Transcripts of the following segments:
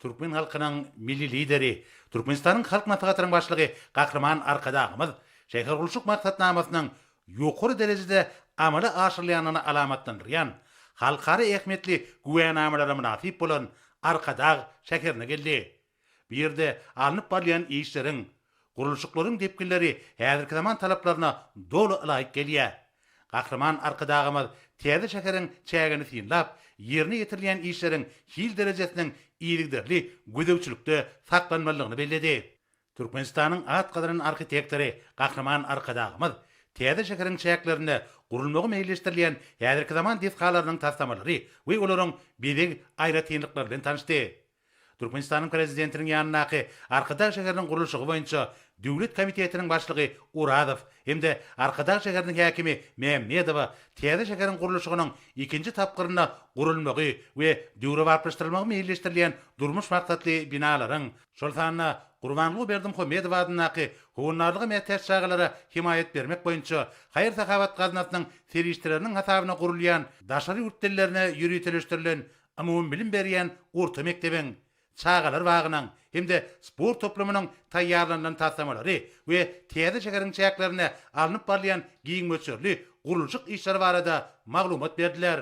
Türkmen halkynyň Milli Lideri, Türkmenistanyň Halk Maslahatynyň Başlygy Gahryman Arkadagymyz şähergurluşyk maksatnamasynyň ýokary derejede amala aşyrylýandygyny alamatlandyrýan halkara ähmiýetli güwänamalara mynasyp bolan Arkadag şäherine geldi. Bu ýerde alnyp barylýan işleriň, gurluşyklaryň depginleri häzirki zaman talaplaryna doly ylaýyk gelýär. Gahryman Arkadagymyz täze şäheriň çägini synlap, ýerine ýetirilýän işleriň hil derejesiniň yzygiderli gözegçilikde saklanmalydygyny belledi. Türkmenistanyň at gazanan arhitektory Gahryman Arkadagymyz täze şäheriň çäklerinde gurulmagy meýilleşdirilýän häzirki zaman desgalarynyň taslamalary we olaryň bezeg aýratynlyklary bilen tanyşdy. Türkmenistanyň Prezidentiniň ýanyndaky Arkadag şäheriniň gurluşygy boýunça döwlet komitetiniň başlygy Orazow hem-de Arkadag şäheriniň häkimi Mämmedowa täze şäheriň gurluşygynyň ikinji tapgyrynda gurulmagy we döwrebaplaşdyrylmagy meýilleşdirilýän durmuş maksatly binalaryň, şol sanda Gurbanguly Berdimuhamedow adyndaky Howandarlyga mätäç çagalara hemaýat bermek boýunça haýyr-sahawat gaznasynyň serişdeleriniň hasabyna gurulýan daşary ýurt dillerine ýöriteleşdirilen umumybilim berýän orta mekdebiň, çagalar bagynyň hem-de sport toplumynyň taýýarlanylan taslamalary we täze şäheriň çäklerinde alnyp barylýan giň möçberli gurluşyk işleri barada maglumat berdiler.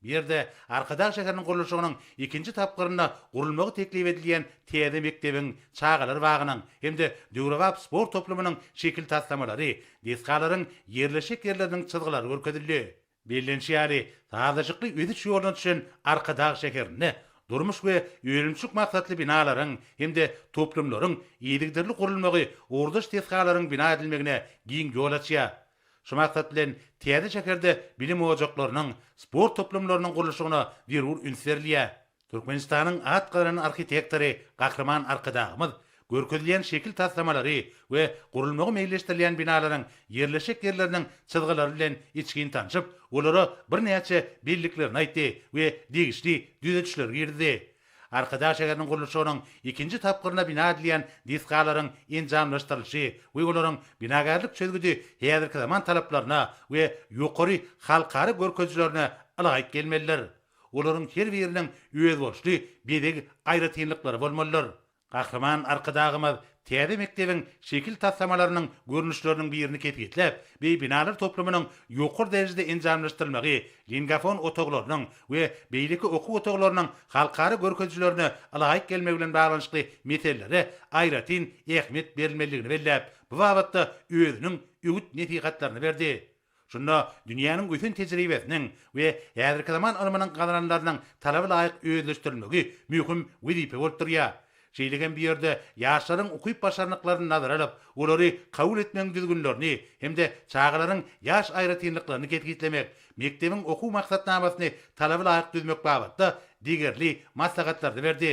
Bu ýerde Arkadag şäheriniň gurluşygynyň ikinji tapgyrynda gurulmagy teklip edilýän täze mekdebiň, çagalar bagynyň hem-de döwrebap sport toplumynyň şekil taslamalary, desgalaryň ýerleşjek ýerleriniň çyzgylary görkezildi. Bellenişi ýaly, sazlaşykly ösüş ýoluna düşen Arkadag şäherinde durmuş we önümçilik maksatly binalaryň hem-de toplumlaryň yzygiderli gurulmagy ugurdaş desgalaryň bina edilmegine giň ýol açýar. Şu maksat bilen, täze şäherde bilim ojaklarynyň, sport toplumlarynyň gurluşygyna zerur üns berilýär. Türkmenistanyň at gazanan arhitektory Gahryman Arkadagymyz görkezilýän şekil taslamalary we gurulmagy meýilleşdirilýän binalaryň ýerleşjek ýerleriniň çyzgylary bilen içgin tanşyp, olara birnäçe belliklerini aýtdy we degişli düzedişleri girizdi. Arkadag şäheriniň gurluşygynyň ikinji tapgyrynda bina edilýän desgalaryň enjamlaşdyrylyşy we olaryň binagärlik çözgüdi häzirki zaman talaplaryna we ýokary halkara görkezijilerine ylaýyk gelmelidir. Olaryň her biriniň özboluşly bezeg aýratynlyklary bolmalydyr. Gahryman Arkadagymyz täze mekdebiň şekil taslamalarynyň görnüşleriniň birini kesgitläp, bi binalar toplumynyň ýokary derejede enjamlaşdyrylmagy, lingafon otaglarynyň we beýleki okuw otaglarynyň halkara görkezijilerine ylaýyk gelmegi bilen baglanyşykly meselelere aýratyn ähmiýet berilmelidigini belläp, bu babatda özüniň öwüt-nesihatlaryny berdi. Şunda dünýäniň ösen tejribesiniň we häzirki zaman ylmynyň gazananlarynyň talaba laýyk özleşdirilmegi möhüm wezipe bolup durýar. Şeýle hem bu ýerde ýaşlaryň ukyp-başarnyklaryny nazara alyp, olary kabul etmegiň düzgünlerini hem-de çagalaryň ýaş aýratynlyklaryny kesgitlemek, mekdebiň okuw maksatnamasyny talaba laýyk düzmek babatda degerli maslahatlaryny berdi.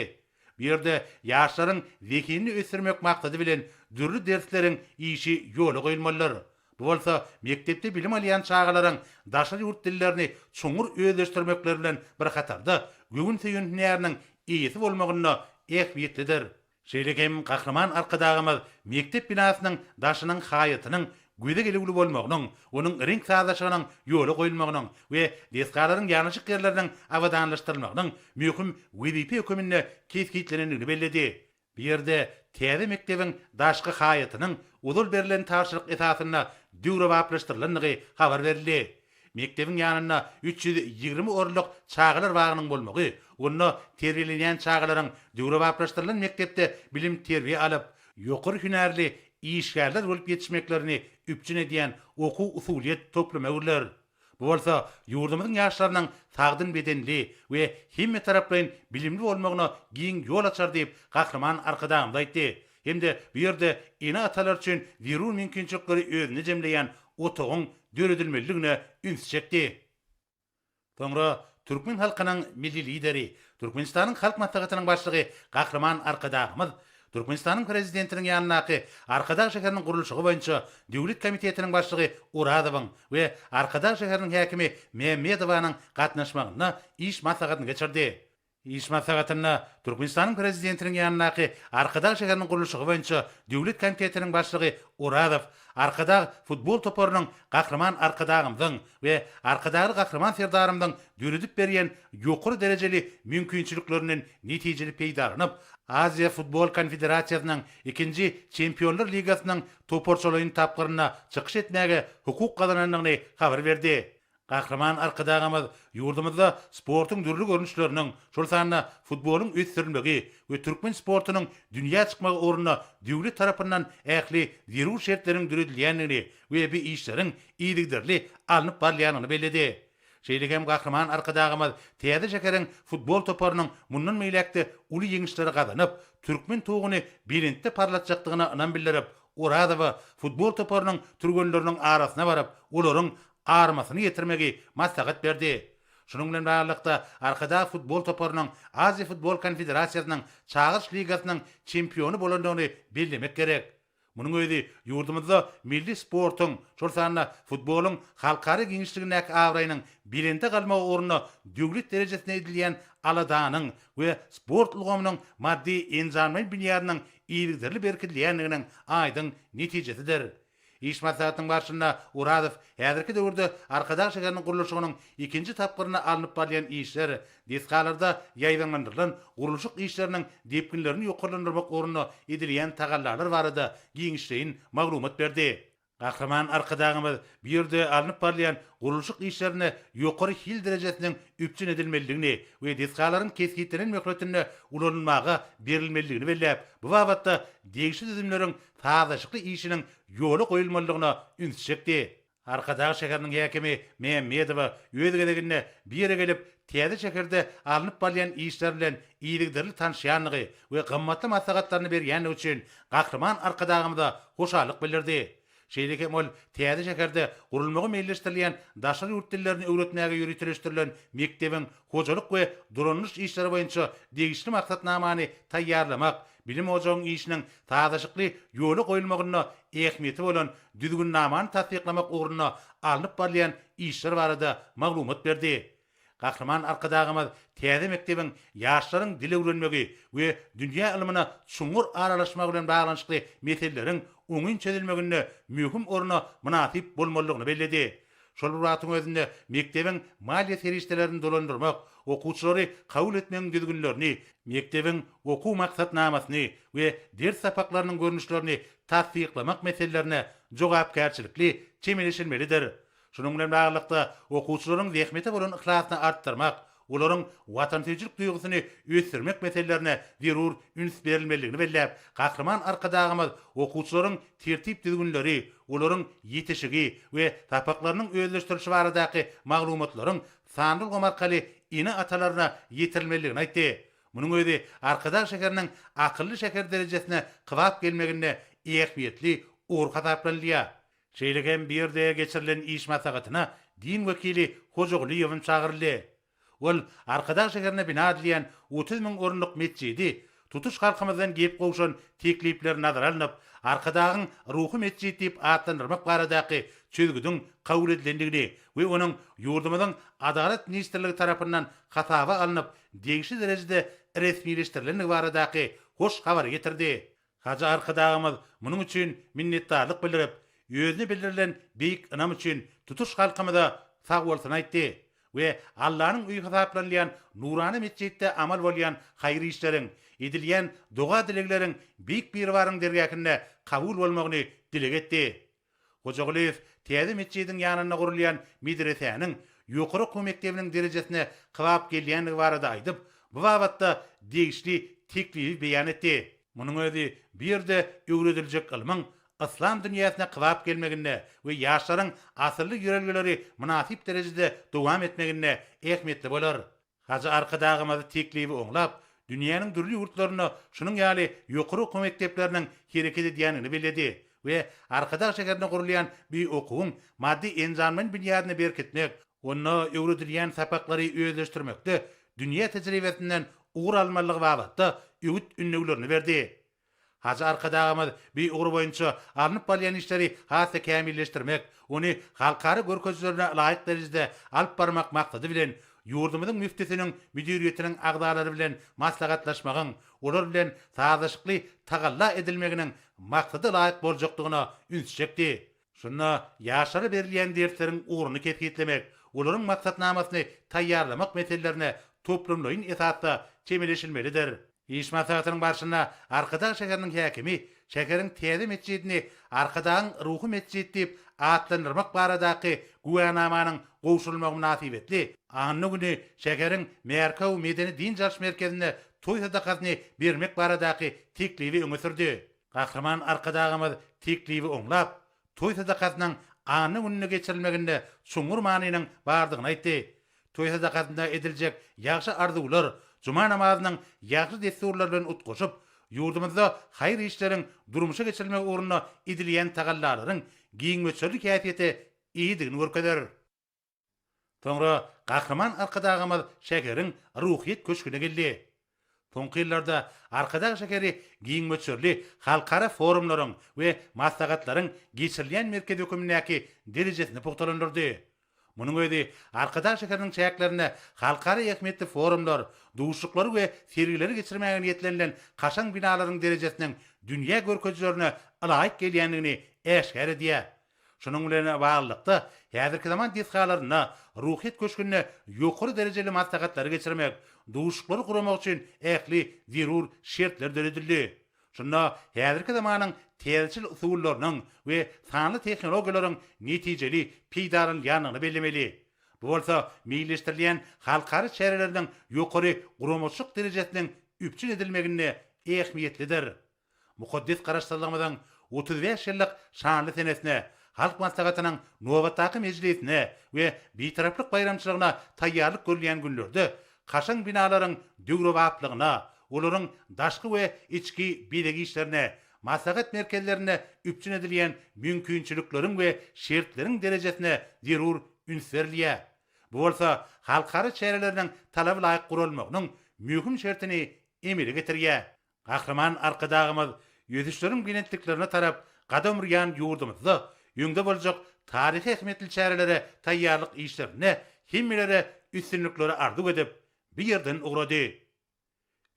Bu ýerde ýaşlaryň zehinini ösdürmek maksady bilen dürli dersleriň işi ýola goýulmalydyr. Bu bolsa mekdepde bilim alýan çagalaryň daşary ýurt dillerini çuňňur özleşdirmekleri bilen bir hatarda, göwün söýen hünäriniň eýesi bolmagynda ähmiýetlidir. Şeýle hem Gahryman Arkadagymyz mekdep binasynyň daşynyň haýatynyň göze gelüwli bolmagynyň, onuň reňk sazlaşygynyň ýola goýulmagynyň we desgalaryň ýanaşyk ýerleriniň abadanlaşdyrylmagynyň möhüm wezipe höküminde kesgitlenendigini belledi. Bu ýerde täze mekdebiň daşky haýatynyň ozal berlen tabşyryk esasynda döwrebaplaşdyrylandygy habar berildi. Mekdebiň ýanynda 320 orunlyk çagalar bagynyň bolmagy, onda terbiýelenýän çagalaryň döwrebaplaşdyrylan mekdepde bilim-terbiýe alyp, ýokary hünärli işgärler bolup ýetişmeklerini üpjün edýän okuw-usulyýet topluma öwrüler. Bu bolsa ýurdumyzyň ýaşlarynyň sagdyn bedenli we hemmetaraplaýyn bilimli bolmagyna giň ýol açar diýip, Gahryman Arkadagymyz aýtdy hem-de bu ýerde ene-atalar üçin zerur mümkinçilikleri özünde jemleýän otagyň döredilmelidigine ünsi çekdi. Soňra türkmen halkynyň Milli Lideri, Türkmenistanyň Halk Maslahatynyň Başlygy Gahryman Arkadagymyz Türkmenistanyň Prezidentiniň ýanyndaky Arkadag şäheriniň gurluşygy boýunça döwlet komitetiniň başlygy Orazowyň we Arkadag şäheriniň häkimi Mämmedowanyň gatnaşmagynda iş maslahatyny geçirdi. Iş maslahatynda Türkmenistanyň Prezidentiniň ýanyndaky Arkadag şäheriniň gurluşygy boýunça döwlet komitetiniň başlygy Orazow Arkadag futbol toparynyň Gahryman Arkadagymyzyň we Arkadagly Gahryman Serdarymyzyň döredip berýän ýokary derejeli mümkinçiliklerinden netijeli peýdalanyp, Aziýa futbol konfederasiýasynyň ikinji Çempionlar ligasynyň toparçalaýyn tapgyrynda çykyş etmäge hukuk gazanandygyny habar berdi. Gahryman Arkadagymyz ýurdumyzda sportuň dürli görnüşleriniň, şol sanda futbolyň ösdürilmegi we türkmen sportunyň dünýä çykmagy ugrunda döwlet tarapyndan ähli zerur şertleriň döredilýändigini we bu işleriň yzygiderli alnyp barylýandygyny belledi. Şeýle hem Gahryman Arkadagymyz täze şäheriň futbol toparynyň mundan beýläk-de uly ýeňişleri gazanyp, türkmen tuguny belentde parlatjakdygyna ynam bildirip, Orazowa futbol toparynyň türgenleriniň arasyna baryp, olaryň armasyny ýetirmegi maslahat berdi. Şunuň bilen baglylykda, Arkadag futbol toparynyň Aziýa futbol konfederasiýasynyň Çagyryş ligasynyň çempiony bolandygyny bellemek gerek. Munuň özi ýurdumyzda milli sportuň, şol sanda futbolyň halkara giňişligindäki abraýynyň belende galmagy ugrunda döwlet derejesinde edilýän aladanyň we sport ulgamynyň maddy-enjamlaýyn binýadynyň yzygiderli berkidilýändiginiň aýdyň netijesidir. Iş maslahatynyň barşynda Orazow häzirki döwürde Arkadag şäheriniň gurluşygynyň ikinji tapgyrynda alnyp barylýan işler, desgalarda ýaýbaňlandyrylan gurluşyk işleriniň depginlerini ýokarlandyrmak ugrunda edilýän tagallalar barada giňişleýin maglumat berdi. Gahryman Arkadagymyz bu ýerde alnyp barylýan gurluşyk işlerinde ýokary hil derejesiniň üpjün edilmelidigini we desgalaryň kesgitlenen möhletinde ulanylmaga berilmelidigini belläp, bu babatda degişli düzümleriň sazlaşykly işiniň ýola goýulmalydygyna ünsi çekdi. Arkadag şäheriniň häkimi Mämmedowa öz gezeginde bu ýere gelip, täze şäherde alnyp barylýan işler bilen yzygiderli tanyşýandygy we gymmatly maslahatlaryny berýändigi üçin Gahryman Arkadagymyza hoşallyk bildirdi. Şeýle hem ol täze şäherde gurulmagy meýilleşdirilýän daşary ýurt dillerini öwretmäge ýöriteleşdirilen mekdebiň hojalyk we dolanyş işleri boýunça degişli maksatnamany taýýarlamak, bilim ojagyň işiniň sazlaşykly ýola goýulmagynda ähmiýeti bolan Düzgünnamany tassyklamak ugrunda alnyp barylýan işler barada maglumat berdi. Gahryman Arkadagymyz täze mekdebiň ýaşlaryň dil öwrenmegi we dünýä ylmyna çuňňur aralaşmagy bilen baglanyşykly meseleleriň oňyn çözülmeginde möhüm orna mynasyp bolmalydygyny belledi. Şol bir wagtyň özünde mekdebiň maliýe serişdelerini dolandyrmak, okuwçylary kabul etmegiň düzgünlerini, mekdebiň okuw maksatnamasyny we ders sapaklarynyň görnüşlerini tassyklamak meselelerine jogapkärçilikli çemeleşilmelidir. Şunuň bilen baglylykda, okuwçylaryň zähmete bolan yhlasyny artdyrmak, olaryň watansöýüjilik duýgusyny ösdürmek meselelerine zerur üns berilmelidigini belläp, Gahryman Arkadagymyz okuwçylaryň tertip-düzgünleri, olaryň ýetişigi we sapaklarynyň özleşdirilişi baradaky maglumatlaryň sanly ulgam arkaly ene-atalaryna ýetirilmelidigini aýtdy. Munuň özi Arkadag şäheriniň akylly şäher derejesine kybap gelmeginde ähmiýetli ugur hasaplanylýar. Şeýle hem bu ýerde geçirilen iş maslahatyna din wekili Hojagulyýewem çagyryldy. Ol Arkadag şäherinde bina edilýän 30 müň orunlyk metjidi tutuş halkymyzdan gelip gowşan teklipler nazara alnyp, Arkadagyň ruhy metjit diýip atlandyrmak baradaky çözgüdiň kabul edilendigini we onuň ýurdumyzyň Adalat ministrligi tarapyndan hasaba alnyp, degişli derejede resmileşdirilendigi baradaky hoş habary getirdi. Hajy Arkadagymyz munuň üçin minnetdarlyk bildirip, özüne bildirilen beýik ynam üçin tutuş halkymyza sagbolsun aýtdy we Allanyň öýi hasaplanylýan nurana metjitde amal bolýan haýyr işleriň, edilýän doga-dilegleriň Beýik Biribaryň dergähinde kabul bolmagyny dileg etdi. Hojagulyýew täze metjidiň ýanynda gurulýan medresäniň ýokary okuw mekdebiniň derejesine kybap gelýändigi barada aýdyp, bu babatda degişli teklibi beýan etdi. Munuň özi bu ýerde öwrediljek ylmyň yslam dünýäsine kybap gelmeginde we ýaşlaryň asylly ýörelgeleri mynasyp derejede dowam etmeginde ähmiýetli bolar. Hajy Arkadagymyz teklibi oňlap, dünýäniň dürli ýurtlarynda şunuň ýaly ýokary okuw mekdepleriniň hereket edýändigini belledi we Arkadag şäherinde gurulýan bu okuwyň maddy-enjamlaýyn binýadyny berkitmek, onda öwredilýän sapaklary özleşdirmekde dünýä tejribesinden ugur almalydygy babatda öwüt-ündewlerini berdi. Hajy Arkadagymyz bu ugur boýunça alnyp barylýan işleri has-da kämilleşdirmek, ony halkara görkezijilerine laýyk derejede alyp barmak maksady bilen, ýurdumyzyň müftüsiniň müdiriýetiniň agzalary bilen maslahatlaşmagyň, olar bilen sazlaşykly tagalla edilmeginiň maksada laýyk boljakdygyna ünsi çekdi. Şunda ýaşlara berilýän dersleriň ugruny kesgitlemek, olaryň maksatnamasyny taýýarlamak meselelerine toplumlaýyn esasda çemeleşilmelidir. Iş maslahatynyň barşynda Arkadag şäheriniň häkimi şäheriň täze metjidini Arkadagyň ruhy metjit diýip atlandyrmak baradaky güwänamanyň gowşurylmagy mynasybetli, anna güni şäheriň Märkaw medeni-dynç alyş merkezinde toý sadakasyny bermek baradaky teklibi öňe sürdi. Gahryman Arkadagymyz teklibi oňlap, toý sadakasynyň anna gününde geçirilmeginde çuňňur manynyň bardygyny aýtdy. Toý sadakasynda ediljek ýagşy arzuwlar juma namazynyň ýagşy dessurlary bilen utgaşyp, ýurdumyzda haýyr işleriň durmuşa geçirilmegi ugrunda edilýän tagallalaryň giň möçberli häsiýete eýedigini görkezer. Soňra Gahryman Arkadagymyz şäheriň Ruhyýet köşgüne geldi. Soňky ýyllarda Arkadag şäheri giň möçberli halkara forumlaryň we maslahatlaryň geçirilýän merkezi hökümindäki derejesini pugtalandyrdy. Munuň özi Arkadag şäheriniň çäklerinde halkara ähmiýetli forumlar, duşuşyklary we sergileri geçirmäge niýetlenilen kaşaň binalaryň derejesiniň dünýä görkezijilerine ylaýyk gelýändigini äşgär edýär. Şunuň bilen baglylykda, häzirki zaman desgalarynda Ruhyýet köşgünde ýokary derejeli maslahatlary geçirmek, duşuşyklary guramak üçin ähli zerur şertler döredildi. Şunda häzirki zamanyň täzeçil usullarynyň we sanly tehnologiýalaryň netijeli peýdalanylýandygyny bellemeli. Bu bolsa meýilleşdirilýän halkara çäreleriniň ýokary guramaçylyk derejesiniň üpjün edilmeginde ähmiýetlidir. Mukaddes Garaşsyzlygymyzyň 35 ýyllyk şanly senesine, Halk Maslahatynyň nobatdaky mejlisine we Bitaraplyk baýramçylygyna taýýarlyk görülýän günlerde kaşaň binalaryň döwrebaplygyna, olaryň daşky we içki bezeg işlerine, maslahat merkezlerinde üpjün edilýän mümkinçilikleriň we şertleriň derejesine zerur üns berilýär. Bu bolsa halkara çäreleriniň talaba laýyk guralmagynyň möhüm şertini emele getirýär. Gahryman Arkadagymyz ösüşleriň belentliklerine tarap gadam urýan ýurdumyzda öňde boljak taryhy ähmiýetli çärelere taýýarlyk işlerinde hemmelere üstünlikleri arzuw edip, bu ýerden ugrady.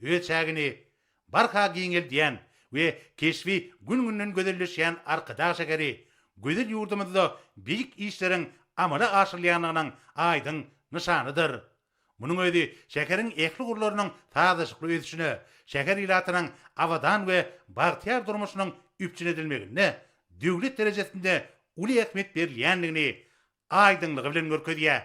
Öz çägini barha giňeldýän we keşbi gün-günden gözelleşýän Arkadag şäheri gözel ýurdumyzda beýik işleriň amala aşyrylýandygynyň aýdyň nyşanydyr. Munuň özi şäheriň ähli ugurlarynyň sazlaşykly ösüşine, şäher ilatynyň abadan we bagtyýar durmuşynyň üpjün edilmeginde döwlet derejesinde uly ähmiýet berilýändigini aýdyňlygy bilen görkezýär.